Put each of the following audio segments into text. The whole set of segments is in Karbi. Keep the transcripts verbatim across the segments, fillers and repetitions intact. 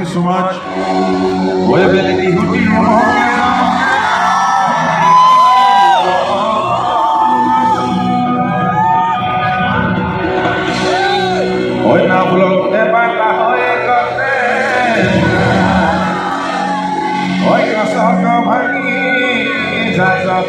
so much. Oi, beli di huti mo. Oi, na bulong te bata, oi, kote. Oi, kasar ka bhagi, jai jai.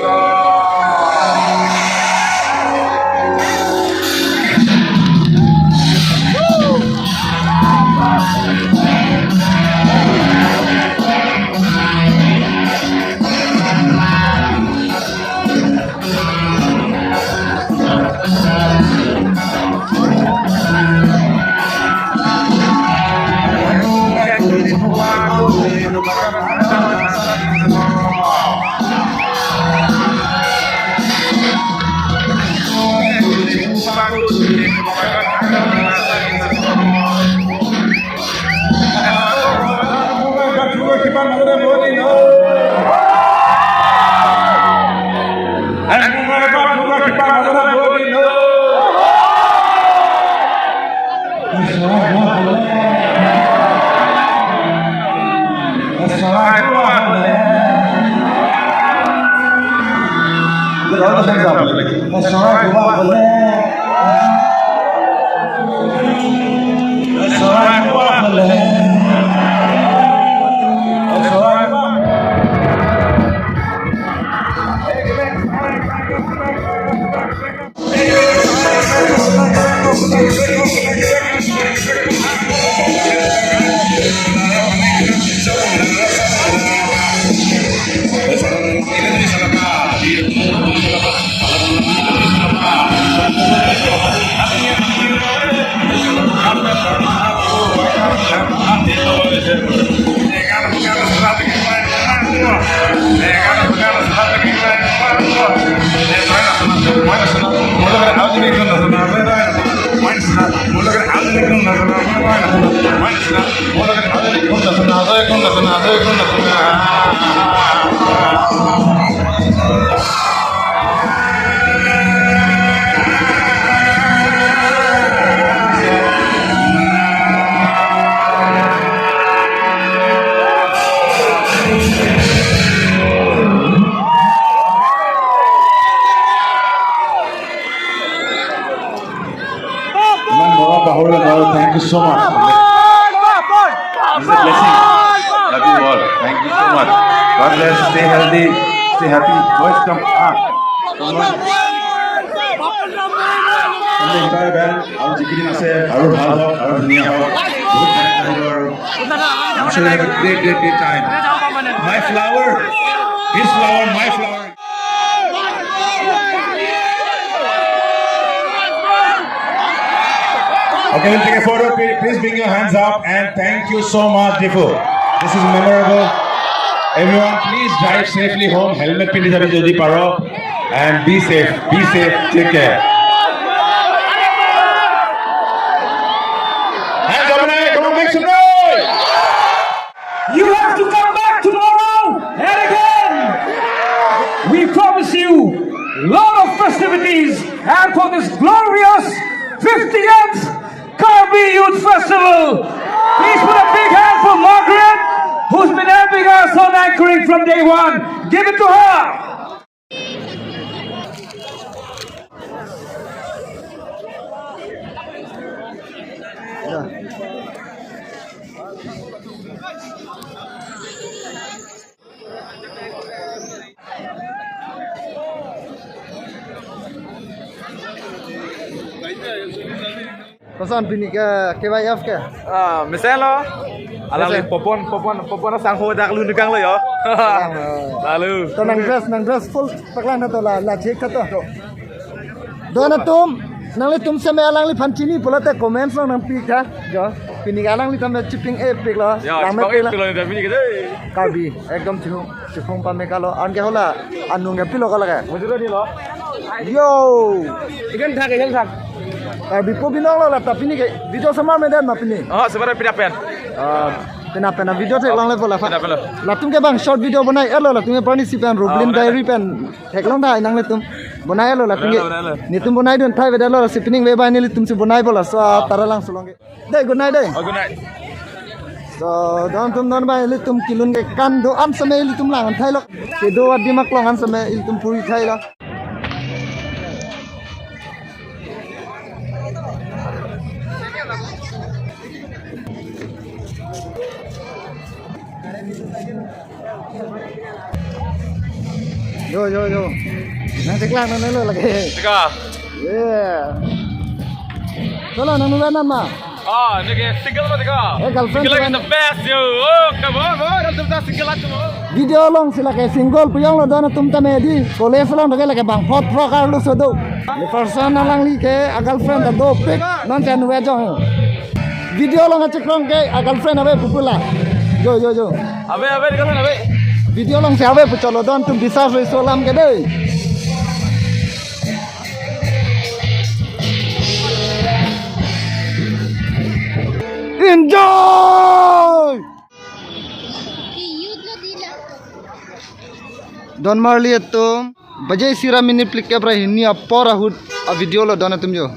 Iman mora pahori lo, thank you so much. It's a blessing. Love you all. Thank you so much. God bless. Stay healthy. Stay happy. Boys, come. Ah, come on. Entire band, আৰু যিকেইদিন আছে, আৰু ভাল হওক, আৰু ধুনীয়া হওক। বহুত ভাল লাগিব আৰু। I'm sure you have a great, great, great time. My flower, his flower, my flower. Okay, we'll take a photo. Please, please bring your hands up and thank you so much, Diphu. This is memorable. Everyone, please drive safely home. Helmet pindhi jabi jodi paro. And be safe. Be safe. Take care. Hands up, come on, make some noise. You have to come back tomorrow and again. We promise you lot of festivities and for this glorious fiftieth Karbi Youth Festival. Please put a big hand for Margaret, who's been helping us on anchoring from day one. Give it to her. Koson pini ke K Y F ke? Ah, mesen lo. Alangli mesen. Popon, Popon, Popon asangho dak lu nikang lo yo. Ah. Lalu. To nang dress, nang dress full paklang tha to la, la thik tha to. Don atum, nanglitum seme alangliphan chini pulote comments along nangpi tha. Jo, pini alanglitum chiping epik lo. Ya, nang chiping mepik lo. Epik lo, pini ke dei. Karbi, ekdom chihung, chihung pame kalo. Anke hala, anung ke pilo kalo ke. Mujur di lo. Yo. Ikan thak, ikan thak. Karbi po binong lo la, tapi pini ke video samar medan ma pini. Oh, sebenarnya pindah pen. Ah, pindah pen video theklongle po la. Pindah pen lo. Latum ke bang short video bonai-et lo, latum ke participant Rublin, oh, bonai. Diary pen theklong tha nanglitum. Bonai-et lo latum ke. Bonai lo, bonai lo. Netum bonai dun thai veda lo, si pining ve bai nelitum si bonai bola. So, ah, tara langso long ke. Dei, good night dei. Oh, good night. So, don atum, don abang, ilitum kelun ke kan do-an seme ilitum lang thailo. Kedo adim aklong an seme ilitum puri thailo. Yo, yo, yo. Nangcheklang nangnelo lake. Teka. Yeah. Cholo, nangnuven ma? Ah, neke single ma teka. Eh, girlfriend single is the best, yo. Oh, come on, come on. Single atum. Video alongsi lake single pu jonglo don atum tame di. College along doke lake bang phot phrok arlo so do. Person alangli ke a girlfriend ta dopik, non chan we jong. Video along achekrong ke a girlfriend ave pu pu la. Yo, yo, yo. Ave, ave, girlfriend ave. Video alongsi ave pu cholo, don atum bisas ri so alam ke dei. Enjoy! Don marli atum, baje isi ra minute phlikep ra hini apor ahut a video lo don atum jo.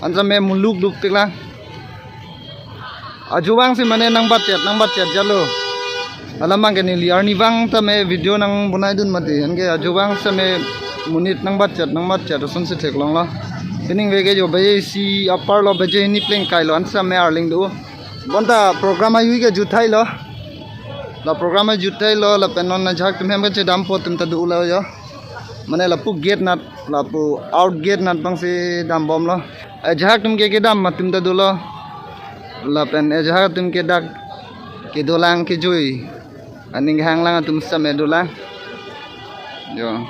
Ansa me muluk dopik lang. Ajo vangsi mane nangbatchet, nangbatchet jalo. Alam abang ke neli arnivang tame video nangbonaidun mati. Anke ajo vang seme monit nangbatchet, nangbatchet, ason si theklonglo. Pining ve ke jo baje isi apar lo, baje hini plengkai lo, ansa me arling do. Bonta program ajui ke jut thailo. La program ajut thailo, lapen non ajahak atum hem kachedampo atum ta do lo jo. Mane lapu gate anat, lapu out gate anat abangsi dambomlo. Ajahak atum ke kedam atum ta dolo. Lapen ajahak atum ke dak kedolang kejui. Aning hanglang atum seme dolang. Yo.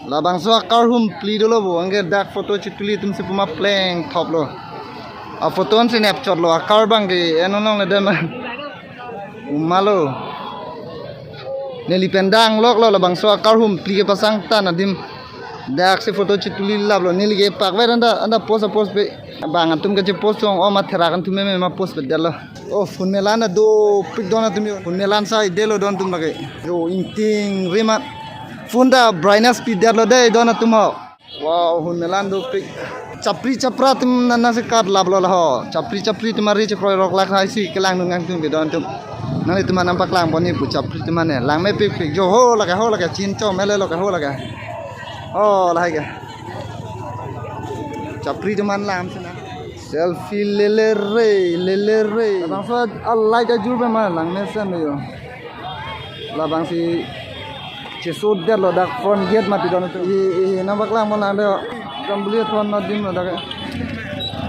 Labangso akar humphli dolo bo, anke dak photo chituli atumsi puma plengthoplo. A photo ansi nepchotlo, akar abang ke enonong le dem. Umalo. Neli pen dangloklo, labangso akar humphli kepasang ta adim. Daksi photo chituli laplo, neli ke pakvet anda, anda post a post pe. Bang atum kachepost ong, o ma therak atum meme ma post pe detlo. Oh, phone melan ta dopik don atum jo. Phone melan saidelo don atum lake. Jo, ingting rimat. Phone ta brightness pidetlo dei don atum ho. Wow, phone melan dopik. Chapri chapra atum nana se kat laplo la ho. Chapri chapri atum ari chekroirok lak hai si kelangdun ngang atum ke don atum. Nanglitum aphan nangpaklangpon ni pu chapri atum mane. Lang mepikpik jo, ho lake, ho lake, chinchom mele lo ke, ho lake. Oh, lahai ke. Chapri atum an lam sena. Selfie lele re, lele re. Labangso a light ajur pe ma lang mesen jo. Labangsi chesodetlo dak front gate mati don atum. I, i, nangpaklangpon lang de. Jambuli thon adim lo dak.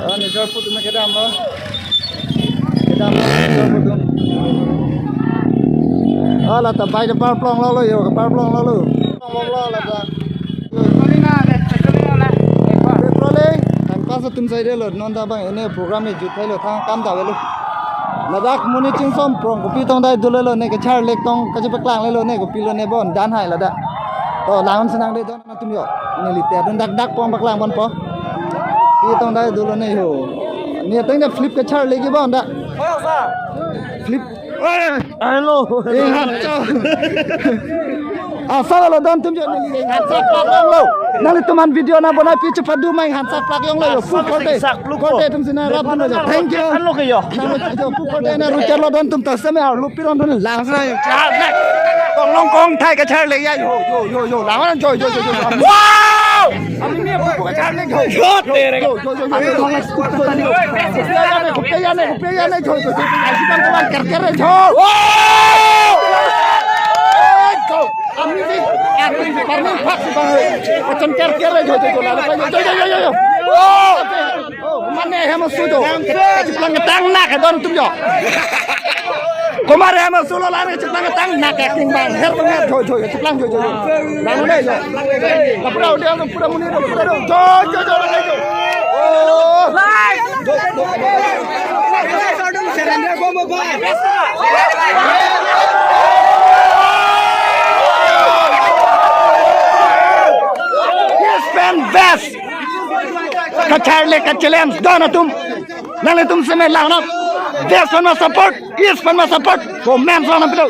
Ah, ni jar put me kedamlo. Kedamlo, ni jar put. Ah, lata bike parplonglo lo jo, parplonglo lo. Parplonglo lata. Petrol e, time pass atum saidelo, non ta bang ene program e jut thailo, thang kam ta avelo. Ladak monit chingsom prong kopi tong dai dulelo, ne kacharlek tong kachepaklanglo, ne kopilo ne bon dan hai ladak. To lang-un senang de don atum jo. Neli te don dak dak pon paklangponpo. Pi tong dai dulo ne ho. Ne ateng de flip kacharlek ke bon dak. Flip. Hello. Inghan cho. Asa lo don atum jo, neli inghan sa paklanglo. Nanglitum aphan video nang bonai pi chepadu ma inghan sa paklanglo jo. Pu korte. Sak lu ko. Korte atum si nang rap dun jo. Thank you. Kan lo ke jo. Nang jo pu korte nang ruchar lo don atum ta seme arlo pi ron don lang sa jo. Char ne. Kong long kong thai kacharlek ya jo. Jo jo jo. Lang jo jo jo jo. Wow! Ami ni pu kacharlek jo. Jo tere. Jo jo jo jo. Kopi ya ne, kopi ya ne, kopi ya ne jo jo jo. Aji kan teman kerker jo. Wow! Ami si, ami si parni phak si bang. Macam kerker jo jo jo. Lang jo jo jo jo. Wow! Oh, mane hem sudo. Chiplang tang nak don atum jo. Komar hem sulo lan chiplang tang nak king bang. Her bang her jo jo chiplang jo jo. Lang ne jo. La pura udah pura muni pura jo jo jo jo. Oh. Yes, pen best. Kacharlek ka challenge don atum. Nanglitum seme lang nang. Best aphan ma support, yes aphan ma support. Comment lang nang pilo.